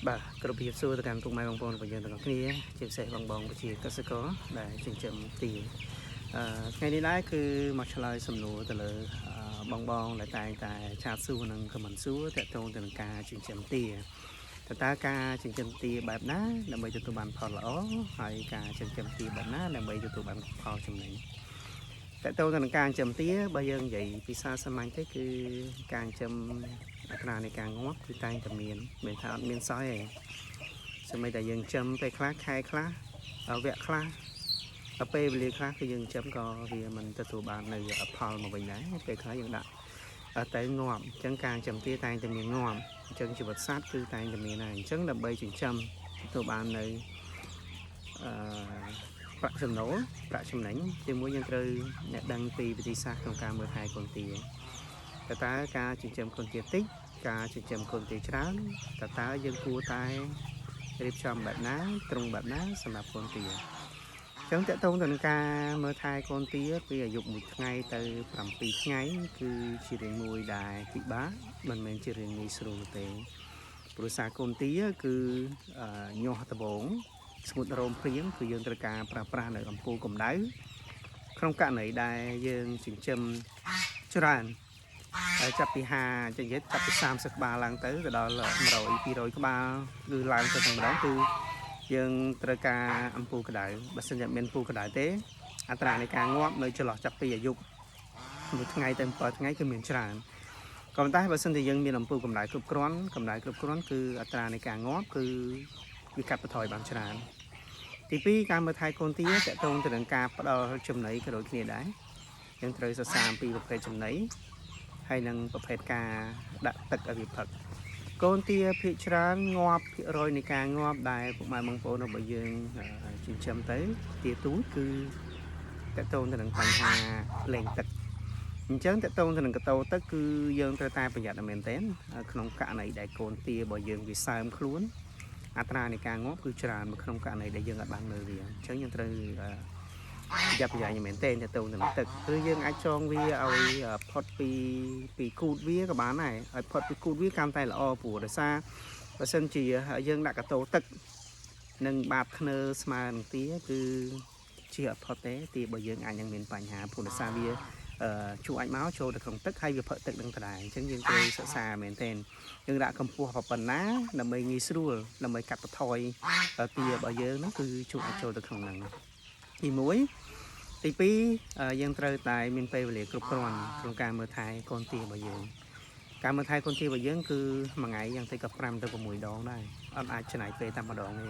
បាទគ្រប់ភាពសួរទៅកាន់ពុកម៉ែបងប្អូនរបស់យើងទាំងអស់គ្នាជាពិសេសបងបងប្រជាកសិករដែលចិញ្ចឹមទាអឺថ្ងៃនេះដែរគឺមកឆ្លើយសំណួរទៅលើអឺបងបងដែលតែងតែ chat សួរនិង comment សួរទាក់ទងទៅនឹងការចិញ្ចឹមទាតើតើការចិញ្ចឹមទាបែបណាដើម្បីទទួលបានផលល្អហើយការចិញ្ចឹមទាបែបណាដើម្បីទទួលបានផលចំណេញតើតើទៅនឹងការចិញ្ចឹមទាបើយើងនិយាយភាសាសាមញ្ញទៅគឺការចិញ្ចឹមអត្រានៃការងាប់គឺតែងតែមានមិនថាអត់មានសោះទេ សម្បីតែយើងចិញ្ចឹមពេលខ្លះខែខ្លះវគ្គខ្លះដល់ពេលវេលាខ្លះគឺយើងចិញ្ចឹមក៏វាមិនទទួលបាននៅផលមកវិញដែរពេលខ្លះយើងដាក់ទៅងាប់អញ្ចឹងការចិញ្ចឹមទាតែងតែមានងាប់អញ្ចឹងជីវិតសត្វគឺតែងតែមានដែរអញ្ចឹងដើម្បីចិញ្ចឹមទទួលបាននៅអឺប្រាក់ចំណូលប្រាក់ចំណេញទីមួយយើងត្រូវអ្នកដឹងពីវិធីសាស្ត្រក្នុងការមើលថែកូនទាតើតើការចិញ្ចឹមកូនទាតិចការចិញ្ចឹមកូនទាច្រើនតើតើយើងគួរតែ រៀបចំបែបណាទ្រង់បែបណាសម្រាប់កូនទាអញ្ចឹងតកតងទៅនឹងការមើលថែកូនទាពីអាយុ1ថ្ងៃទៅ7ថ្ងៃគឺជារឿងមួយដែលពិបាកមិនមែនជារឿងងាយស្រួលនោះទេព្រោះសារកូនទាគឺញាស់ដបងស្ងួតរោមព្រៀងគឺយើងត្រូវការប្រើប្រាស់នៅអំពូលកម្ដៅក្នុងករណីដែលយើងចិញ្ចឹមច្រើនហើយចាប់ពី5ចឹងនិយាយចាប់ពី30ក្បាលឡើងទៅទៅដល់100 200ក្បាលឬឡើងទៅទាំងម្ដងគឺយើងត្រូវការអំពូលក្ដៅបើសិនជាមានអំពូលក្ដៅទេអត្រានៃការងាប់នៅចន្លោះចាប់ពីអាយុមួយថ្ងៃទៅ7ថ្ងៃគឺមានច្រើនក៏ប៉ុន្តែបើសិនជាយើងមានអំពូលកម្ដៅគ្រប់គ្រាន់កម្ដៅគ្រប់គ្រាន់គឺអត្រានៃការងាប់គឺវាកាត់បន្ថយបានច្រើនទី2ការមើលថែកូនទាតកតងទៅនឹងការផ្ដល់ចំណីក៏ដូចគ្នាដែរយើងត្រូវសិក្សាអំពីប្រភេទចំណី ហើយនឹងប្រភេទការដាក់ទឹកឲ្យវាផឹកកូនទាភាគច្រើនងាប់ភាគរយនៃការងាប់ដែលពុកម៉ែបងប្អូនរបស់យើងចិញ្ចឹមទៅទាទូចគឺតកតូនទៅនឹងបញ្ហាលែងទឹកអញ្ចឹងតកតូនទៅនឹងកតោទឹកគឺយើងត្រូវតែប្រយ័ត្នមែនទែនក្នុងករណីដែលកូនទារបស់យើងវាសើមខ្លួនអត្រានៃការងាប់គឺច្រើននៅក្នុងករណីដែលយើងអាចបានមើលវាអញ្ចឹងយើងត្រូវ ប្រយ័ត្នប្រយែងមែនទែនទៅទៅនឹងទឹកឬយើងអាចចងវាឲ្យផុតពីពីគូតវាក៏បានដែរឲ្យផុតពីគូតវាកាន់តែល្អព្រោះដោយសារបើសិនជាយើងដាក់កតោទឹកនិងបាតធ្នើស្មើនឹងទាគឺជាអត់ផុតទេទារបស់យើងអាចនឹងមានបញ្ហាព្រោះដោយសារវាជួអាចមកចូលទៅក្នុងទឹកហើយវាផឹកទឹកនឹងដដែលអញ្ចឹងយើងត្រូវសិក្សាមែនទែនយើងដាក់កម្ពស់ប៉ុណ្ណាដើម្បីងាយស្រួលដើម្បីកាត់បន្ថយទារបស់យើងហ្នឹងគឺជួអាចចូលទៅក្នុងហ្នឹងទី1ទី2យើងត្រូវតែមានពេលវេលាគ្រប់គ្រាន់ក្នុងការមើលថែកូនទារបស់យើងការមើលថែកូនទារបស់យើងគឺមួយថ្ងៃយ៉ាងតិចក៏5ទៅ6ដងដែរអត់អាចចំណាយពេលតែម្ដងទេ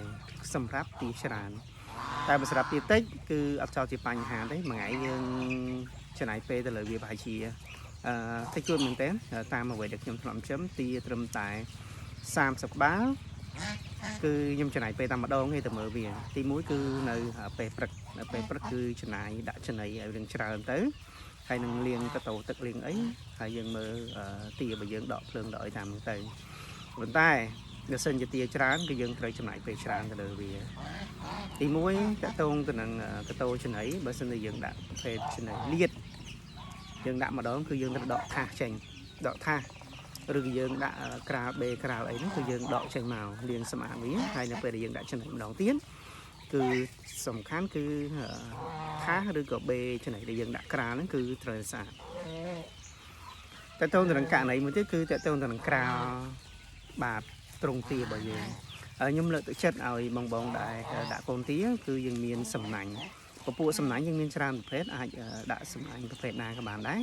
សម្រាប់ទាច្រើនតែបើសម្រាប់ទាតិចគឺអត់ចោលជាបញ្ហាទេមួយថ្ងៃយើងចំណាយពេលទៅលើវាប្រហែលជាអឺតិចតួចមែនទែនតាមអ្វីដែលខ្ញុំធ្លាប់ចិញ្ចឹមទាត្រឹមតែ30ក្បាលគឺខ្ញុំចំណាយពេលតែម្ដងទេទៅមើលវាទី1គឺនៅពេលព្រឹកនៅពេលព្រឹកគឺចំណាយដាក់ចំណីឲ្យរឿងច្រើនទៅហើយនឹងលាងកតោទឹកលាងអីហើយយើងមើលទាបើយើងដកភ្លើងដកអីតាមហ្នឹងទៅប៉ុន្តែបើសិនជាទាច្រើនគឺយើងត្រូវចំណាយពេលច្រើនទៅលើវាទី1តកតងទៅនឹងកតោចំណីបើសិនជាយើងដាក់ប្រភេទចំណីលៀតយើងដាក់ម្ដងគឺយើងត្រូវដកថាសចេញដកថាសឬក៏យើងដាក់ក្រាលបេក្រាលអីហ្នឹងគឺយើងដកចេញមកលាងសម្អាតវាហើយនៅពេលដែលយើងដាក់ចំណីម្ដងទៀតគឺសំខាន់គឺថាសឬក៏បេចំណីដែលយើងដាក់ក្រាលហ្នឹងគឺត្រូវស្អាតតើតើទៅនឹងករណីមួយទៀតគឺតើតើទៅនឹងក្រាលបាទត្រង់ទារបស់យើងហើយខ្ញុំលើកទឹកចិត្តឲ្យបងបងដែលដាក់កូនទាគឺយើងមានសំណាញ់ពពួកសំណាញ់យើងមានច្រើនប្រភេទអាចដាក់សំណាញ់ប្រភេទណាក៏បានដែរ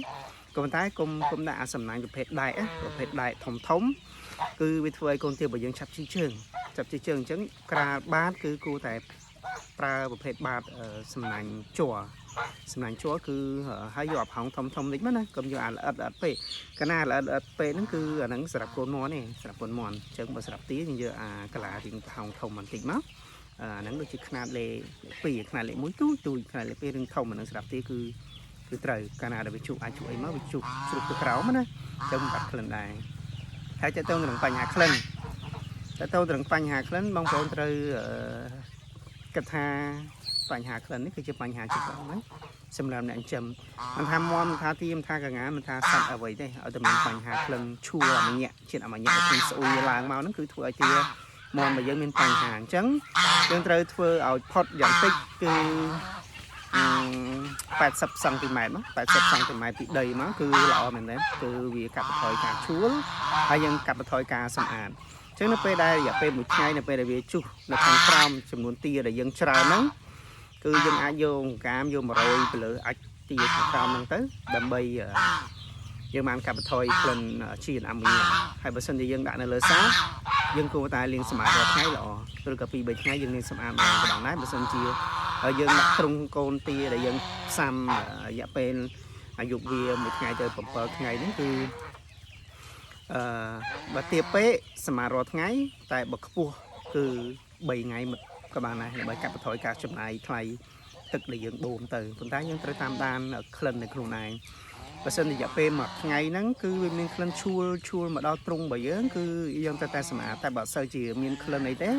ក៏ប៉ុន្តែគុំគុំដាក់អាសំណាញ់ប្រភេទដែកប្រភេទដែកធំធំគឺវាធ្វើឲ្យកូនទារបស់យើងឆាប់ជីជើងឆាប់ជីជើងអញ្ចឹងក្រាលបាតគឺគួរតែប្រើប្រភេទបាតសំណាញ់ជ័រសំណាញ់ជ័រគឺហើយយកអាផោងធំធំតិចមកណាកុំយកអាល្អិតល្អិតពេកកាលណាល្អិតល្អិតពេកហ្នឹងគឺអាហ្នឹងសម្រាប់កូនមាន់ទេសម្រាប់កូនមាន់អញ្ចឹងបើសម្រាប់ទាយើងយកអាកាឡារៀងប្រហោងធំបន្តិចមកអាហ្នឹងដូចជាខ្នាតលេខ2ខ្នាតលេខ1ទូចទូចខ្នាតលេខ2រឿងធំអាហ្នឹងសម្រាប់ទាគឺគឺត្រូវកាលណាដែលវាជក់អាចជក់អីមកវាជក់ជ្រុះទៅក្រោមណាអញ្ចឹងបាត់ក្លិនដែរហើយតើទៅនឹងបញ្ហាក្លិនតើទៅនឹងបញ្ហាក្លិនបងប្អូនត្រូវគិតថាបញ្ហាក្លិននេះគឺជាបញ្ហាចម្បងណាសម្រាប់អ្នកចិញ្ចឹមមិនថាមមិនថាទាមិនថាកងាមិនថាសត្វអ្វីទេឲ្យតែមានបញ្ហាក្លិនឈួរអាមញាក់ជាតិអាមញាក់ឲ្យឃើញស្អុយឡើងមកហ្នឹងគឺធ្វើឲ្យទា មាន់របស់យើងមានបញ្ហាអញ្ចឹងយើងត្រូវធ្វើឲ្យផុតយ៉ាងតិចគឺ80សង់ទីម៉ែត្រមក80សង់ទីម៉ែត្រពីដីមកគឺល្អមែនទែនគឺវាកាត់បន្ថយការជួលហើយយើងកាត់បន្ថយការសម្អាតអញ្ចឹងនៅពេលដែលរយៈពេលមួយថ្ងៃនៅពេលដែលវាជុះនៅខាងក្រោមចំនួនទាដែលយើងច្រើនហ្នឹងគឺយើងអាចយកអង្កាមយក100ទៅលើអាចទាខាងក្រោមហ្នឹងទៅដើម្បីយើងបានកាត់បន្ថយក្លិនជីអាម៉ូញ៉ាហើយបើសិនជាយើងដាក់នៅលើសាបយើងគួរតែលាងសម្អាតរាល់ថ្ងៃល្អឬក៏2 3ថ្ងៃយើងលាងសម្អាតម្ដងក៏បានដែរបើសិនជាយើងដាក់ទ្រុងកូនទាដែលយើងផ្សាំរយៈពេលអាយុវាមួយថ្ងៃទៅ7ថ្ងៃហ្នឹងគឺអឺបើទាពេកសម្អាតរាល់ថ្ងៃតែបើខ្ពស់គឺ3ថ្ងៃមកក៏បានដែរដើម្បីកាត់បន្ថយការចំណាយថ្លៃទឹកដែលយើងបូមទៅប៉ុន្តែយើងត្រូវតាមដានក្លិននៅខ្លួនឯងបើសិនរយៈពេលមួយថ្ងៃហ្នឹងគឺវាមានក្លិនឈួលឈួលមកដល់ទ្រុងរបស់យើងគឺយើងត្រូវតែសម្អាតតែបើអត់សូវជាមានក្លិនអីទេ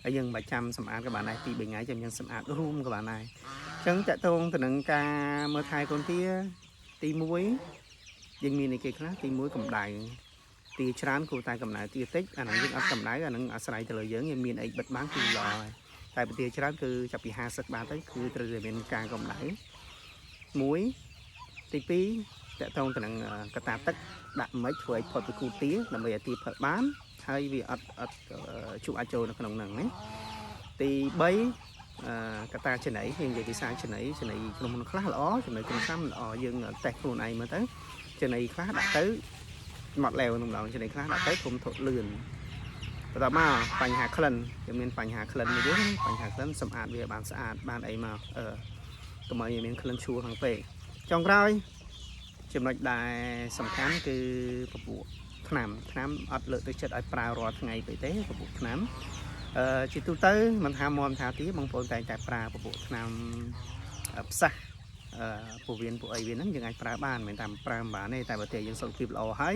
ហើយយើងមិនបាច់ចាំសម្អាតក៏បានដែរពី3ថ្ងៃចាំយើងសម្អាតរួមក៏បានដែរអញ្ចឹងតកតងទៅនឹងការមើលថែកូនទាទី1យើងមានអីគេខ្លះទី1កម្ដៅទាច្រើនគួរតែកម្ដៅទាតិចអាហ្នឹងយើងអត់កម្ដៅអាហ្នឹងអាស្រ័យទៅលើយើងយើងមានអីបិទបាំងគឺល្អហើយតែបើទាច្រើនគឺចាប់ពី50បាតទៅគឺត្រូវតែមានការកម្ដៅមួយទី2តកតងទៅនឹងកតាទឹកដាក់មិនធ្វើឲ្យផុតពីគូទាដើម្បីឲ្យទាផឹកបានហើយវាអត់អត់ជក់អាចចូលនៅក្នុងហ្នឹងណាទី3អឺកតាចំណីយើងនិយាយភាសាចំណីចំណីក្រុមហ៊ុនខ្លះល្អចំណីក្រុមខ្លះមិនល្អយើងតេស្តខ្លួនឯងមើលទៅចំណីខ្លះដាក់ទៅមកលែវនឹងម្ដងចំណីខ្លះដាក់ទៅធំធត់លឿនបន្តមកបញ្ហាក្លិនវាមានបញ្ហាក្លិនមួយទៀតបញ្ហាក្លិនសម្អាតវាបានស្អាតបានអីមកអឺកុំឲ្យមានក្លិនឈួលខាងពេកចុងក្រោយចំណុចដែលសំខាន់គឺពពួកថ្នាំថ្នាំអត់លើកទឹកចិត្តឲ្យប្រើរាល់ថ្ងៃពេកទេពពួកថ្នាំអឺជាទូទៅមិនថាមមថាទីបងប្អូនតែងតែប្រើពពួកថ្នាំផ្សះអឺពោះវៀនពួកអីវាហ្នឹងយើងអាចប្រើបានមិនតាមប្រើមិនបានទេតែបើទាយើងសុខភាពល្អហើយ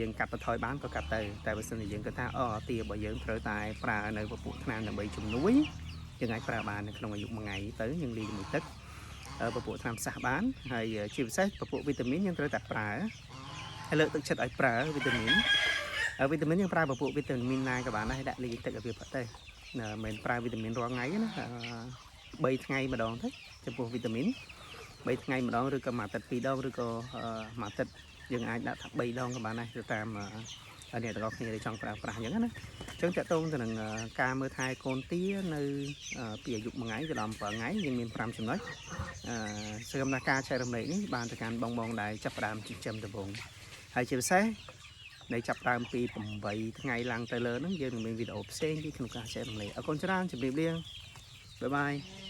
យើងកាត់បន្ថយបានក៏កាត់ទៅតែបើសិនជាយើងគិតថាអូទារបស់យើងត្រូវតែប្រើនៅពពួកថ្នាំដើម្បីជំនួយយើងអាចប្រើបាននៅក្នុងអាយុមួយថ្ងៃទៅយើងលាយជាមួយទឹកពពួកថ្នាំផ្សះបានហើយជាពិសេសពពួកវីតាមីនយើងត្រូវតែប្រើហើយលើកទឹកចិត្តឲ្យប្រើវីតាមីនវីតាមីនយើងប្រើពពួកវីតាមីនណាក៏បានដែរដាក់លាយទឹកឲ្យវាផឹកទៅមិនប្រើវីតាមីនរាល់ថ្ងៃណា3ថ្ងៃម្ដងទៅចំពោះវីតាមីន3ថ្ងៃម្ដងឬក៏មួយអាទិត្យ2ដងឬក៏មួយអាទិត្យយើងអាចដាក់ថា3ដងក៏បានដែរទៅតាមអ្នកទាំងអស់គ្នាដែលចង់ប្រើប្រាស់អញ្ចឹងណាអញ្ចឹងតកតងទៅនឹងការមើលថែកូនទានៅពីអាយុ1ថ្ងៃទៅដល់7ថ្ងៃយើងមាន5ចំណុចអឺសកម្មភាពការចែករំលែកនេះបានទៅកាន់បងបងដែលចាប់ផ្ដើមចិញ្ចឹមដំបូងហើយជាពិសេសនៅចាប់ផ្ដើមពី8ថ្ងៃឡើងទៅលើហ្នឹងយើងនឹងមានវីដេអូផ្សេងទៀតក្នុងការចែករំលែកអរគុណច្រើនជម្រាបលាbye bye.